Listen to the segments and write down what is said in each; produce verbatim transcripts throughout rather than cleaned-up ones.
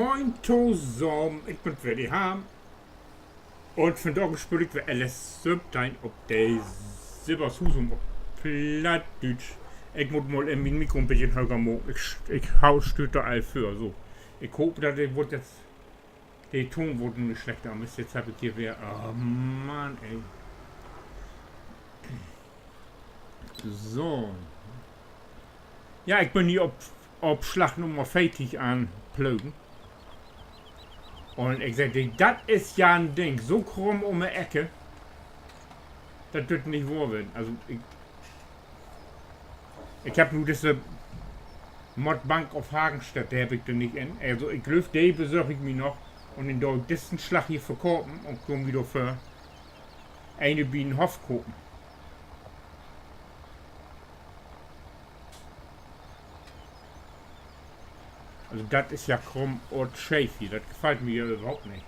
Moin tosamen, ik bün weer de Harm. Un vandaag speel ik weer L S söventeihn op de Silbershusum op Plattdüütsch. Ik mutt mal even mien Mikro en beten höger maken. Ik, ik hau, stütt dor al vör, so. Ik hoop, dat de, word jetzt, de Toon word nu nich slechter, aver jetzt heff ik hier weer, oh Mann, ey. So. Ja, ik bün hier op, op Slag Nummer veertig an Plögen. Un ik segg di, dat is ja en Ding, so krumm üm de Ecke. Dat düürt nich wohr ween. Also, ik, ik heff nu disse Mod Bank of Hagenstedt, de heff ik dor nich in. Also, ik glööv, de besörg ik mi noch. Un denn do ik dissen Slag hier verkopen un denn mi dor för ene bi'n Hoff kopen. Also, dat is ja krumm un scheef hier. Dat gefallt mi ja överhaupt nich.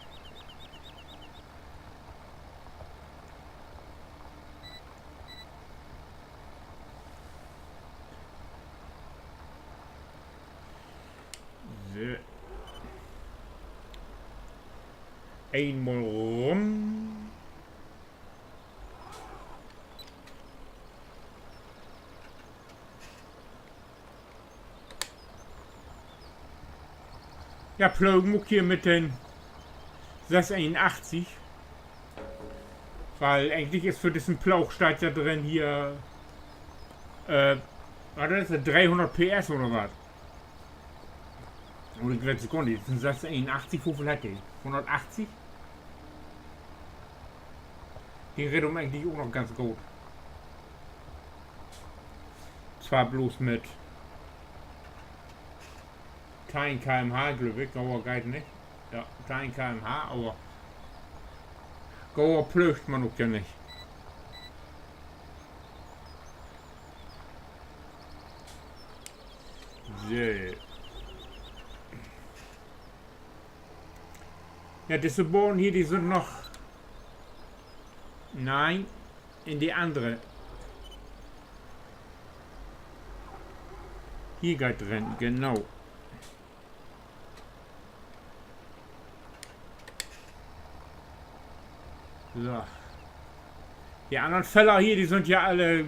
So. Eenmal rüm. Ja, Plögen maak ik hier mit den söss eenunachtzig. Wiel egentlich is för dissen Ploog steiht ja drin hier, äh, wat is dat, dreehunnert P S oder wat? Oder ik weet gor nich, dat is en söss eenunachtzig, woveel hett de? Hunnertachtzig? De redd em egentlich ok noch ganz goot. Twaar bloots mit teihn K M H, glööv ik, aver geiht nich. Ja, teihn K M H, aver gor plöögt man ok ja nich. So. Ja, disse Bahn hier, de sünd noch, nee, in de annere. Hier geiht rin, genau. So. De annern Feller hier, de sünd ja alle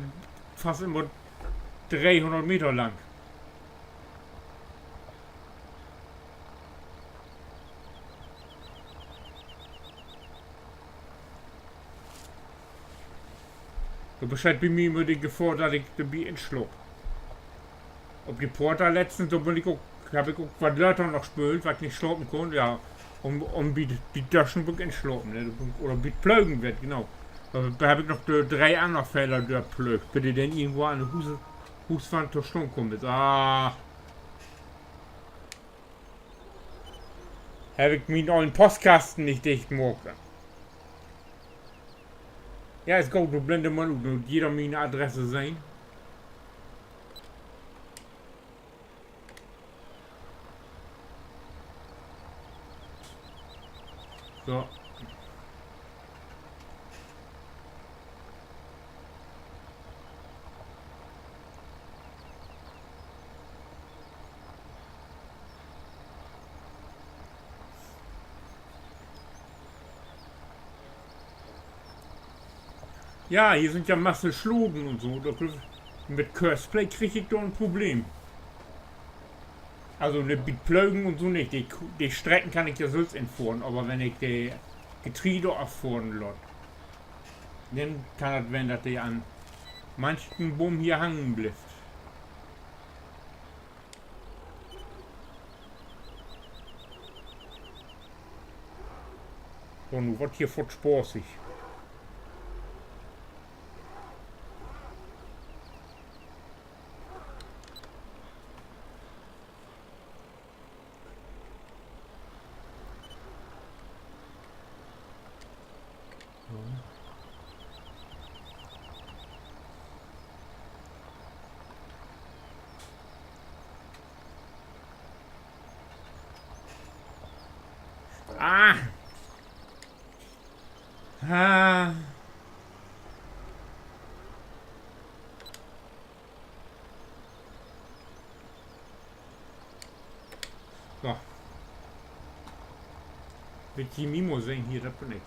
fast immer dreehunnert Meter lang. Dor besteht bi mi immer de Gefohr, dat ik dorbi inslaap. Op de Porta letztens, dor bün ik ok, heff ik ok wat later noch speelt, wiel ik nich slapen kunn, ja. Un, un bi, bi Döschen bün ik inslapen, ne? Oder bi Plögen weer, genau. Dor heff ik noch de dree anner Feller dörplöögt, bit de denn irgendwo an de Huus-, Huuswand to stahn kamen is. Ah. Heff ik mien ollen Postkasten nich dicht maakt. Ja, is goot, nu blende man ut, nu jeder miene Adresse sehn. So. Ja, hier sünd ja Masse Sloten un so. Dor, mit Courseplay krieg ik dor en Problem. Also, ne, bi Plögen un so nich. De, de Strecken kann ik ja sülvst infohren, aver wenn ik de Getreide affohren laat, denn kann dat ween, dat de an manchen Boom hier hangen blifft. So, nu warrt hier foorts spaaßig. Ah! Ah. So. Mit Jimimo sehn hier, dat bün ik.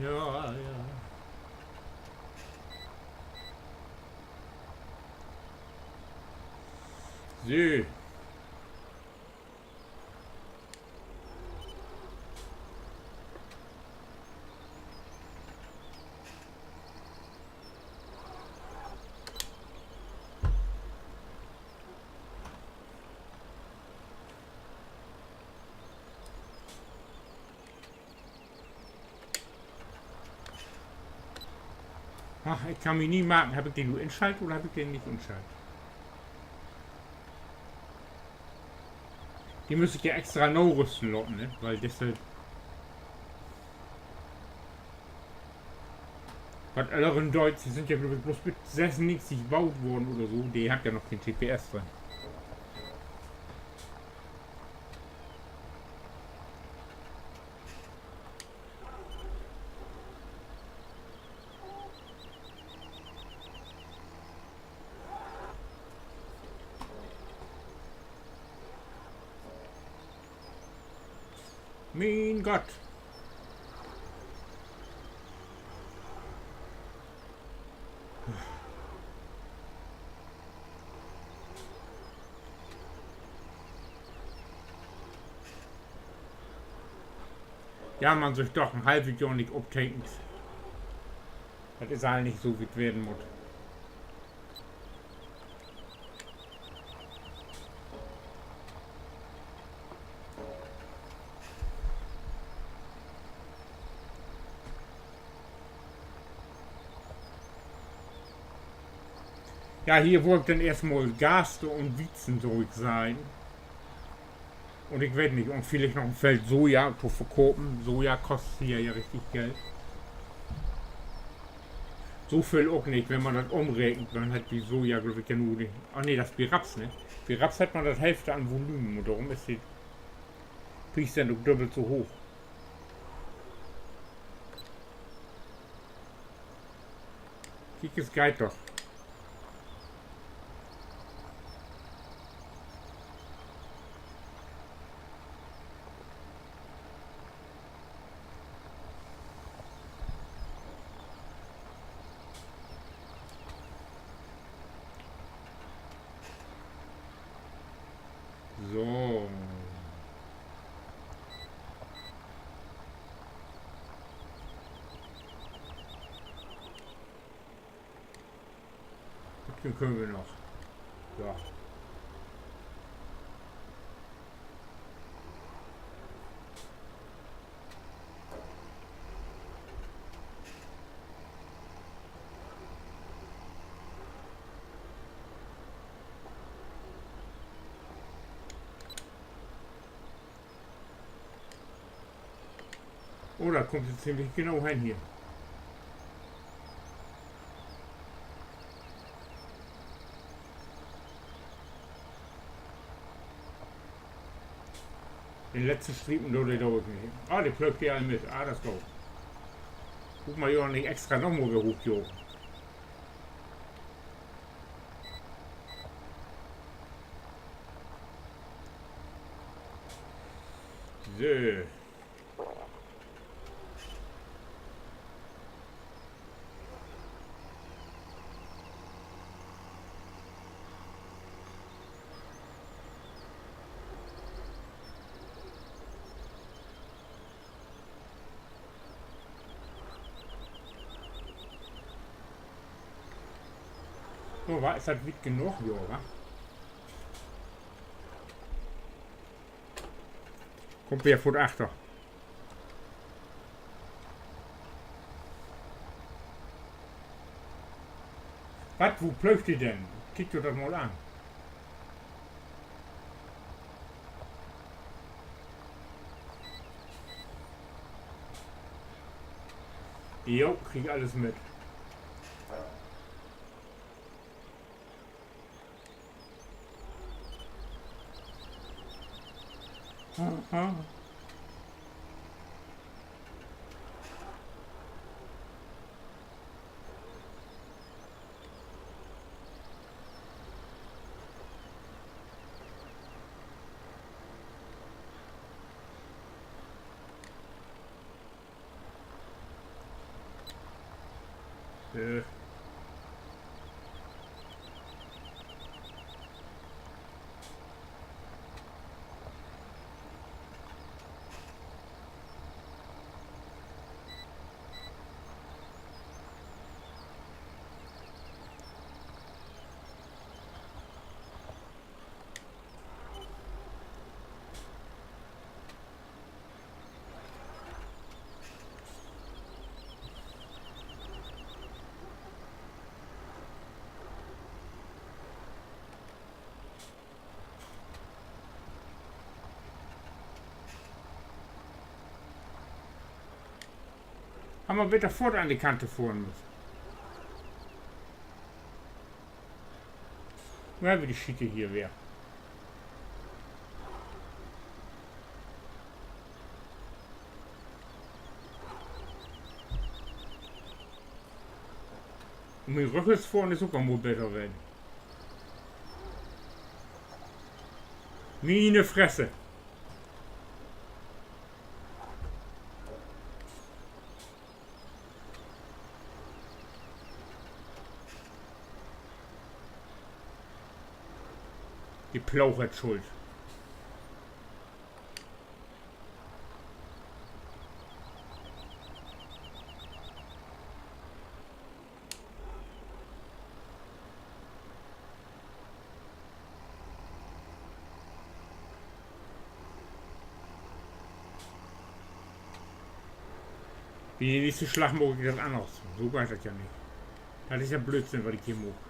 Ja, ja. So. Ach, ik kann mi nie marken, heff ik den nu inschalt oder heff ik den nich inschalt? De müss ik ja extra narüsten laten, ne? Wiel disse, wat ölleren Dööts, de sünd ja, glööv ik, bloots bit sössunnegentig boot worrn oder so. De hebbt ja noch keen G P S drin. Mien Gott. Ja, man sük doch en halvet Johr nich optekent. Dat is all nich so, wie 't weren mutt. Ja, hier wull ik denn eerstmal Gaste un Wiezen, so ik sehn. Un ik weet nich, un villicht noch en Feld Soja to verkopen. Soja kost hier ja richtig Geld. So veel ok nich, wenn man dat ümrekent, denn hett wi Soja, glööv ik, ja nu, ach nee, dat is bi Raps, ne? Bi Raps hett man dat Hälfte an Volumen un dorüm is de Pries denn ok dubbelt so hooch. Kiek, dat geiht doch. So. Wat köönt wi noch? Ja. Oh, dat kummt ja ziemlich genau hen hier. De letzte Striepen, dor, de do ik nich. Ah, de plöögt de all mit. Ah, dat is goot. Bruukt man ja nich extra noch mal weer hoochjagen. So. So, wa-, is dat wiet genoog? Ja, wa? Kummt weer foort achter. Wat, wo plöögt de denn? Kiek jo dat mal an. Jo, krieg ik allens mit. Aha. Äh. Harr man beter foort an de Kant fohren müsst. Nu hebbt wi de Schiet hier weer. Un mit rüchwarts fohren is ok al mal beter ween. Miene Fresse. De Ploog hett Schuld. Bi den nächsten Slag maak ik dat anners. So geiht dat ja nich. Dat is ja Blödsinn, wat ik hier maak.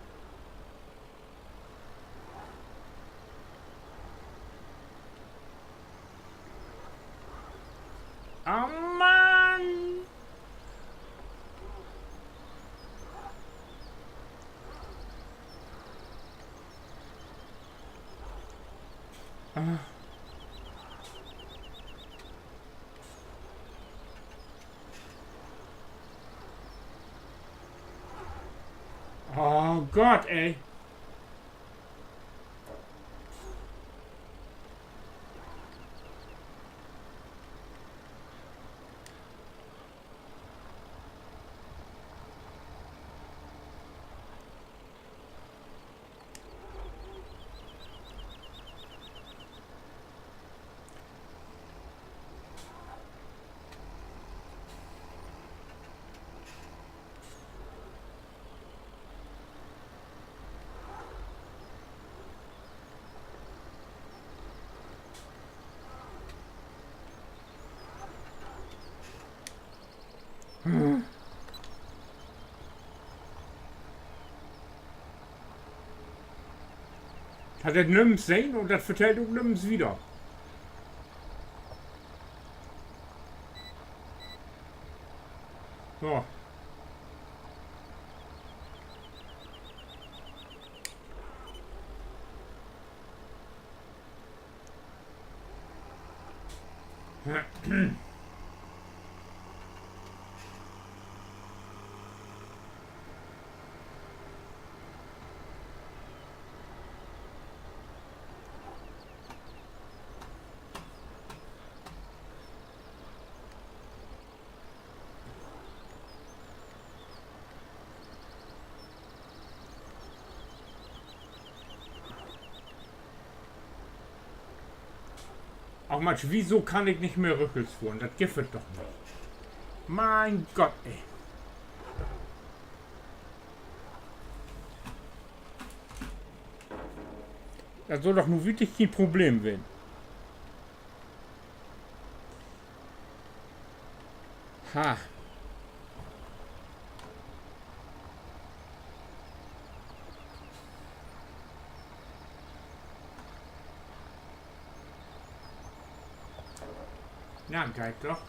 Oh Mann! Ah. Oh Gott, ey. Dat hett nüms sehn un dat vertellt ok nüms wieder. So. Ach Mensch, wieso kann ik nich mehr rückwärts fohren? Dat gifft dat doch nich. Mien Gott, ey. Dat sall doch nu wirklich keen Problem ween. Ha. Na, geiht doch.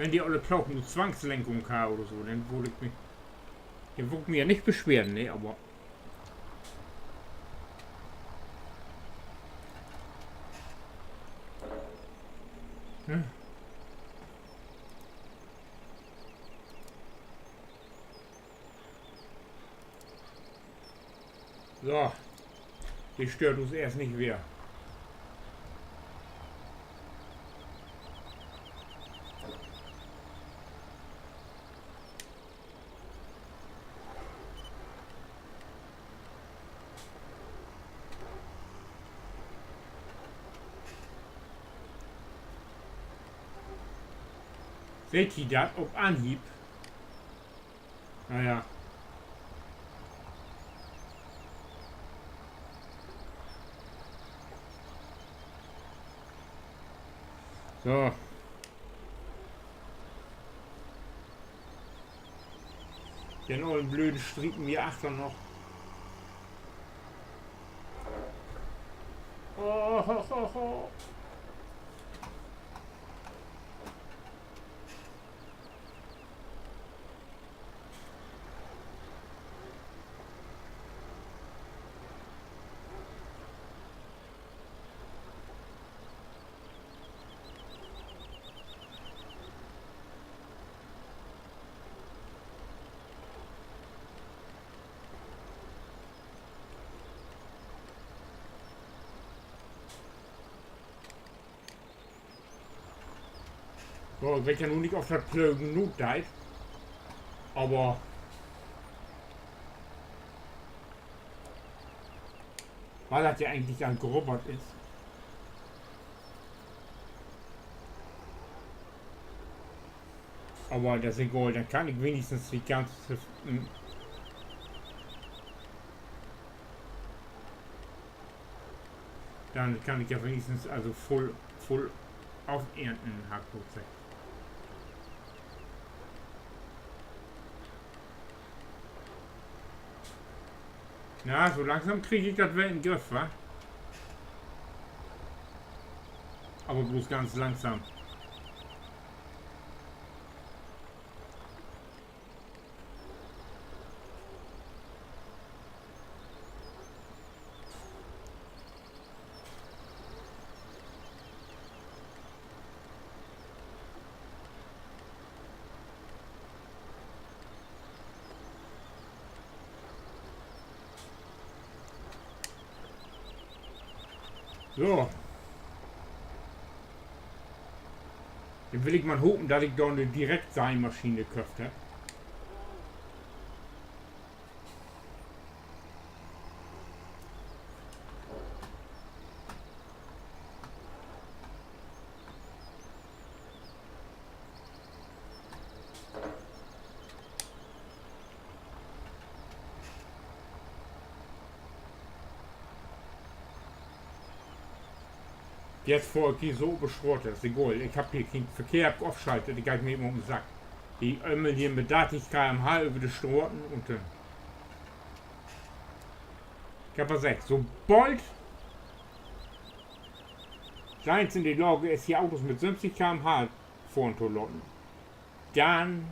Wenn de olle Ploog nu Zwangslenkung harr oder so, denn wull ik mi, denn wull ik mi ja nich beschweren, ne, aver, hm. So. De stöört us eerst nich weer. Seht ji dat op Anhieb? Na ja. So. Den ollen blöden Striepen hier achter noch. Oh, ho, ho, ho. So, ik weet ja nu nich, of dat Plögen nu deit, aver wiel dat ja egentlich al grubbert is. Aver dat is egal, denn kann ik wenigstens de ganze, hm, denn kann ik ja wenigstens also vull, vull afernten, harr ik so seggt. Na, so langsam krieg ik dat weer in Griff, wa? Aver bloots ganz langsam. So. Denn will ik man hopen, dat ik dor 'ne Direktseihmaschine köfft hebb. Jetzt fohr ik hier so op de Straat, is egal. Ik hebb hier keen Verkehr afschalt, dat geiht mi immer op den Sack. De ömmeln hier mit dartig K M H över de Straten un, äh, ik hebb al seggt, sobald Giants in de Laag is, hier Autos mit söventig K M H fohren to laten, denn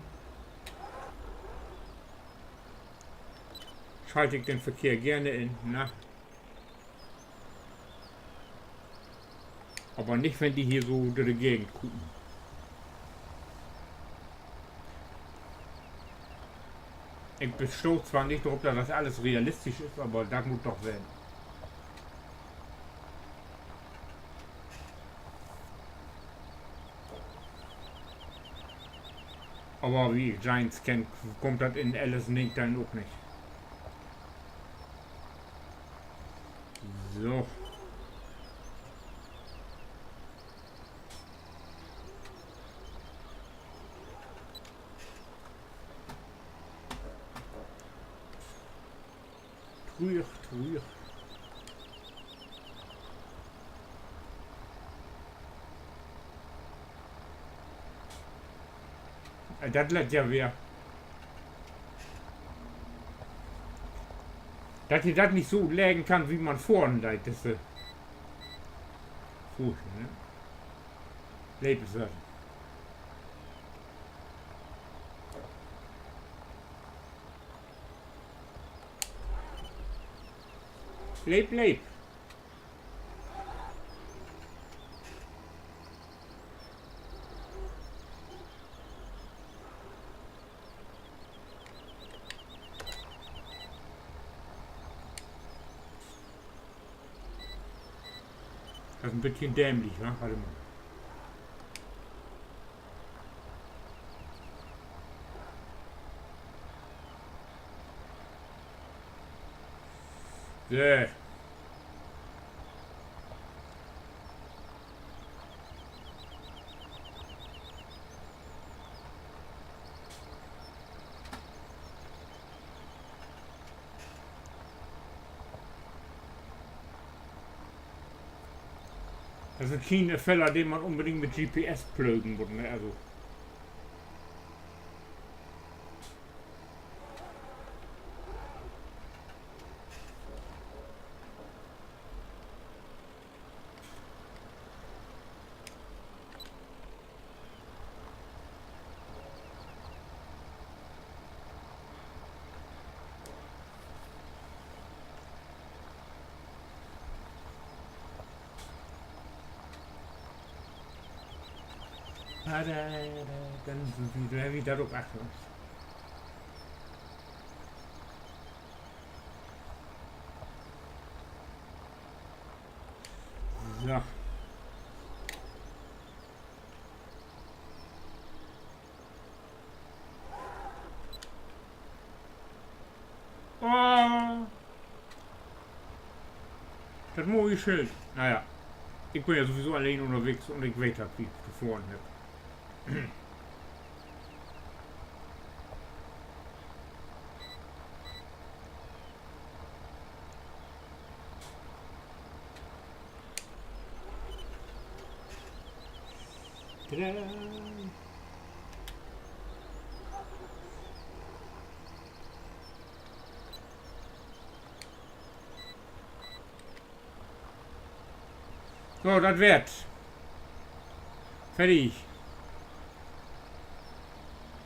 schalt ik den Verkehr geern in, ne? Aver nich, wenn de hier so dör de Gegend kuken. Ik bestah zwar nich dorop, dat dat allens realistisch is, aver dat mutt doch ween. Aver wie ik Giants kenn, kummt dat in Alice in Wonderland ok nich. So. Trüch, trüch. Äh, dat lett ja weer. Dat he dat nich so leggen kann, wie man fohren deit, disse Fuß, ne? Leep is dat. Leep, leep. Dat is en beten dämlich, wa? Wart mal. So. Dat sünd keen Feller, de man unbedingt mit G P S plögen mutt, ne? Also. Ja, dor, dor, denn sünd wi, dor hebbt wi dat ok achter uns. So. Oh. Dat moie Schild. Na ja. Ik bün ja sowieso alleen ünnerwegens un ik weet, dat wi to fohren hebbt. Tada. So, dat weer 't. Fertig.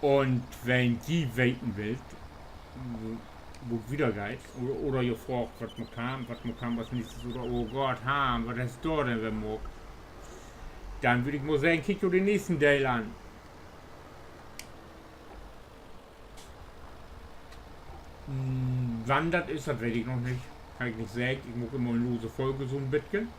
Un wenn ji weten willt, wo, wo 't wiedergeiht, oder, oder ji fraagt, wat mutt kamen, wat mutt kamen as nächstes, oder, oh Gott, Harm, wat hest du denn weer maakt? Denn würr ik mal seggen, kiekt jo den nächsten Deel an. Hm, wann dat is, dat weet ik noch nich. Kann ik nich seggen. Ik maak immer en lose Folge so 'n beten.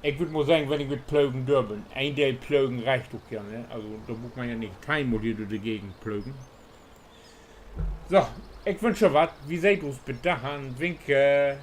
Ik würr mal seggen, wenn ik mit Plögen dör bün. Een Deel Plögen reckt ok ja, ne? Also, dor mutt man ja nich teihn Mal hier dör de Gegend plögen. So, ik wünsch jo wat. Wi seht us. Bit dorhen. Winke.